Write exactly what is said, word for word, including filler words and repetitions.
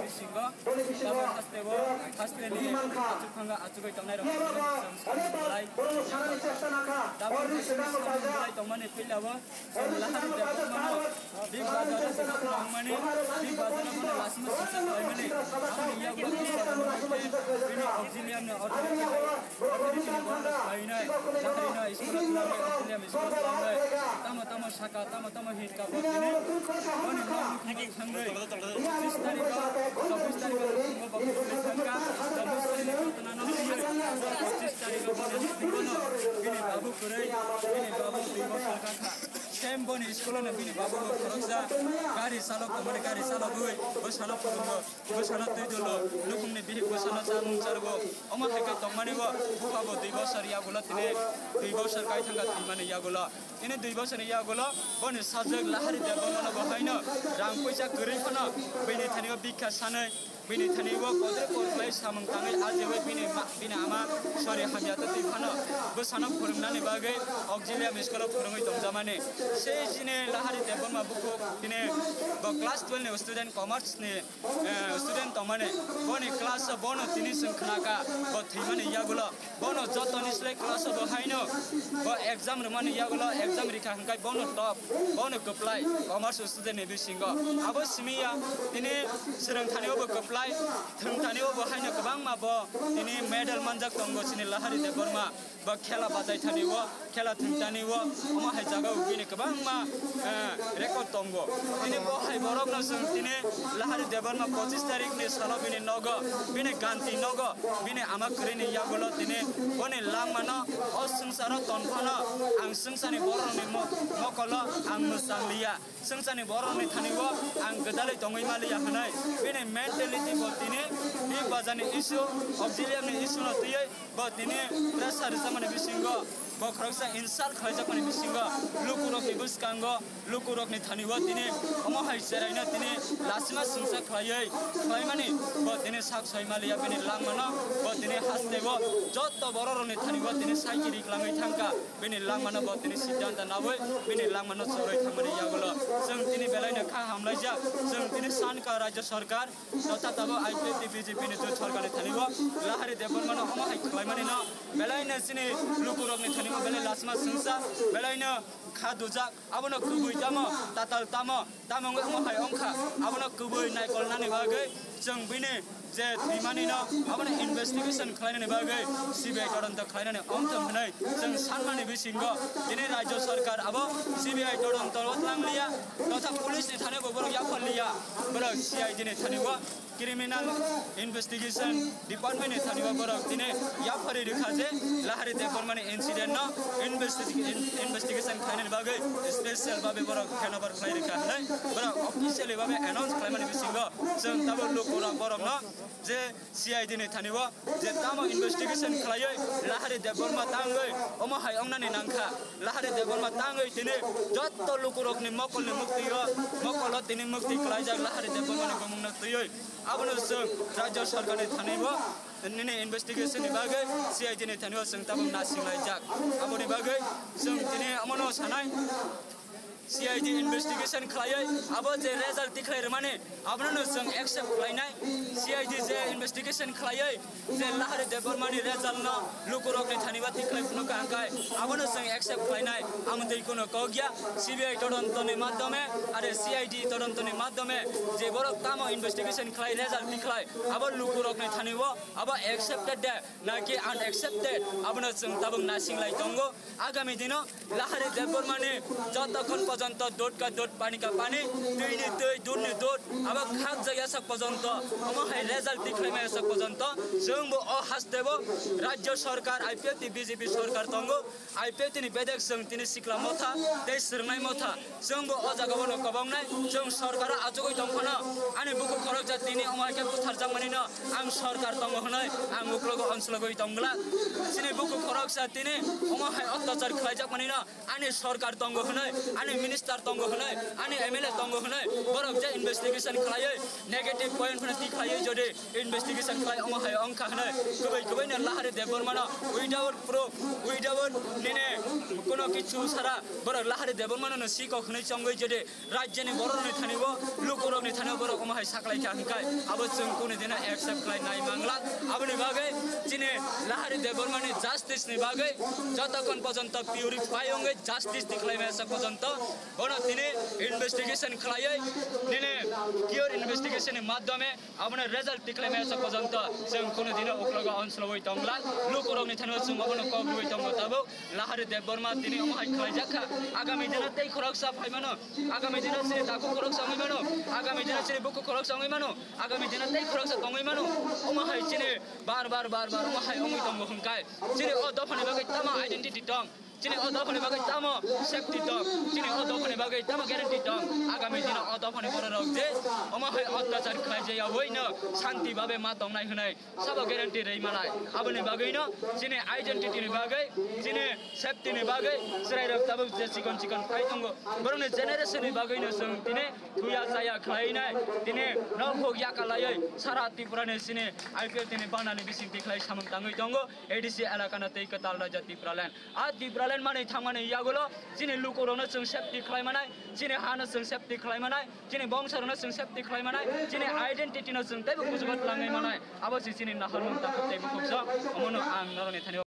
Bisingo tamo hasteo, hasteni achukphanga achugwi tongnai rok lai. Tamo hasteni samung lai tongmani philao, lahari de tongmano, big bazar o tongmani, big bazar o lasima sisa tongmani, aboni yago bini auxilium ni authority. Tamo tamo saka, tamo tamo hinka bo tini. Boni nok thangwi, pachis tarikh o, chobbish tarikh o bo thangka, chobbish tarikh o tongna no thangwi, pachis tarikh o bini babu kwrwi, bini babu twi bosor kakha. Same boni school o no bini babu bo khoroksa gari salok tongmani, gari salogwi bwsano phurungo. Bwsano twi dolo, nukhungni bihik bwsano chamung chargo. Omo hai khe tongmani bo, bupha bo dui bosor yagulo tini, dui bosor kai thangkha thwimani yagulo. Tini dui bosorni yagulo, boni sajwk Lahari Debbarmano bo haino rang puisa kwrwi phano, bini thani o bikha sanwi, bini thani o kotor kor khlai samung tangwi ajewi bini ma-, bini ama sori hamya twi phano, bwsano phwrwngnani bagwi auxilium school o phwrwngwi tongjakmani. Sei chini Lahari Debbarma bukhuk tini bo class twelve ni student, commerce ni eh, student tongmani, boni class o bono tini chwng khnaka, bo thwimani yagulo, bono jotoni slai class o bo haino, bo exam rwmani yagulo, exam rikha hwnkhe bono top, bono kwplai, commerce student ni bisingo. Abo simi ya, tini swrwng thani o bo kwplai, thwng thani o bo haino kwbangma bo tini medal manjak tongo chini Lahari Debbarma. Bo khela bachai thani o, khela thwng thani o, omo hai jaga o bini kwbangma, eh, record tongo. Tini bo hai borok no chwng tini Lahari Debbarma pachis tarikh ni salo bini nogo, bini ganti nogo, bini ama kwrwi ni yagulo tini boni langma no o swngcharo tonphano ang swngchani borok ni mo-, mokolo ang mwchang liya. Swngchani borok ni thani o ang gwdalwi tongwi maliya hwnwi bini mentality bo tini big bazar ni issue, auxilium ni issue no twiwi Bo tini pressure rwjakmani bisingo bo khoroksa insult khlaijakmani bisingo lukurokni bwskango lukurokni thani o tini omo hai cheraino tini lasima singsa khlaiwi khlaimani bo tini sak soi maliya bini langmano bo tini hasteo joto bororokni thani o tini saikiri kwlangwi thangkha bini langmano bo tini siddhanta nawi bini langmano chorwi thangmani yagulo chwng tini belaino kha hamlaijak chwng tini sankha rajya sarkar. Tata tabuk I P F T B J P ni jot sorkar ni thani o Lahari Debbarma no omo hai khlaimani no belai no chini lukurok ni thani o belai lasma singsa belai no kha dujak abono kubui tamo tatal tamo tamo wngwi omo hai wngkha abono kubui naikol nani bagwi chwng bini je thwimani no abono investigation khlainani bagwi C B I todonto khlainani wngthong hwnwi Chwng sanmani bisingo tini rajya sarkar abo C B I todonto o tlangliya totha police ni thani bo borok yapharliya borok C I D ni thani o criminal investigation department ni thani o borok tini yaphari rikha je Lahari Debbarma ni incident no investi-, in-, investigation khlainani bagwi special babe borok handover khlai rikha hwnwi borok officially babe announce khlaimani bisingo chwng tabuk lukurok borokno je C I D ni thani o je tamo investigation khlaiwi Lahari Debbarma tangwi omo hai ongnani nangkha. Lahari Debbarma tangwi tini jotto lukurokni mokolni muktwi o mokolo tini mukti khlaijak Lahari Debbarmani bumungno twiwi. Abono chwng rajya sarkarni thani o nini investigation ni bagwi C I D ni thani o chwng tabuk nasinglai jak. Aboni bagwi chwng tini omono sanai. C I D investigation khlaiwi abo je result tikhlai rwmani abono no chwng accept khlainai. C I D je investigation khlaiwi je Lahari Debbarma ni result no lukurok ni thani ba tikhlai phunuk ka hwnkhe abono chwng accept khlainai. Amo tei kono kok ya C B I todonto ni madhyome are C I D todonto ni madhyome je borok tamo investigation khlai result tikhlai abo lukurok ni thani o abo accepted de naki unaccepted abono chwng tabuk nasinglai tongo. Agami dino Lahari Debbarmani jotokhon pojonto dot ka dot pani ka pani, twi ni twi, dud ni dud, abo khakjak yasak pojonto, omo hai result tikhlaima yasak pojonto, chwng bo o hastebo rajya sarkar, I P F T B J P sarkar tongo, I P F T ni bedek chwng tini sikla motha tei swrwngnai motha, chwng bo o jaga bono kwbang nai, chwng sarkar o achugwi tong phano, ani bukhuk khoroksa tini omo hai khe butharjakmani no, Ang sorkar tongo hwnwi ang uklogo onslogwi tong glak. Chini bukhuk khoroksa tini omo hai ottachar khlaijakmani no ani sorkar tongo hwnwi ani minister tongo hwnwi, ani M L A tongo hwnwi, borok je investigation khlaiwi, negative point phano twi khlaiwi jodi investigation khlai omo hai wngkha hwnwi, kwbai kwbaino Lahari Debbarmano without proof, without nini kuno kichu sara borok Lahari Debbarmano no sikok hwnwi chongwi jodi rajyoni borokni thani-o, lukurokni thani-o borok omo hai saklai kha hwnkhe abo chwng kunu dino accept khlai nai mangla. Aboni bagwi chini Lahari Debbarmani justice ni bagwi jotokhon pojonto purify wngwi justice tikhlai maya sak pojonto bono tini investigation khlaiwi nini pure investigation ni madhyome abono result tikhlai maya sak pojonto chwng kunu dino uklogo onsoloi tongla. Lukurokni thani-o chwng abono kok rwui tongo tabuk. Lahari Debbarma tini omo hai khlaijak kha. Agami dino tei khoroksa phai mano. Agami dino chini takhuk khoroksa wngwi mano. Agami dino chini bukhuk khoroksa wngwi mano. Agami dino tei khoroksa tongwi mano. Omo hai chini bar bar bar bar omo hai wngwi tongo hwnkhai. Chini o dophani bagwi tamo identity tong. Chini o dophani bagwi tamo safety tong. Chini o dophani bagwi tamo guarantee tong. Agami dino o dophani bororok je omo hai otyachar khlaijak yaui no shanti babe ma tongnai hwnwi. Sabo guarantee rwi malai. Aboni bagwino chini identity ni bagwi, chini safety ni bagwi chwrairok tabuk je chikon chikon phai tongo. Borokni generation ni bagwino chwng tini thuya chaya khlainai, tini nok huk yaka laiwi sara Tripura ni chini I P L tini banani bising tikhlai samung tangwi tongo A D C elaka no tei kwtal raja Tripura land. A Tripura land manwi thangmani yagulo chini lukurokno chwng safety khlai manai, chini hano chwng safety khlai manai, chini bongsorokno chwng safety khlai manai, chini identity no chwng teibo kuchugo twlangwi manai. Abo se chini naharmung takhuk tei bukhuk song. Omono ang norokni thani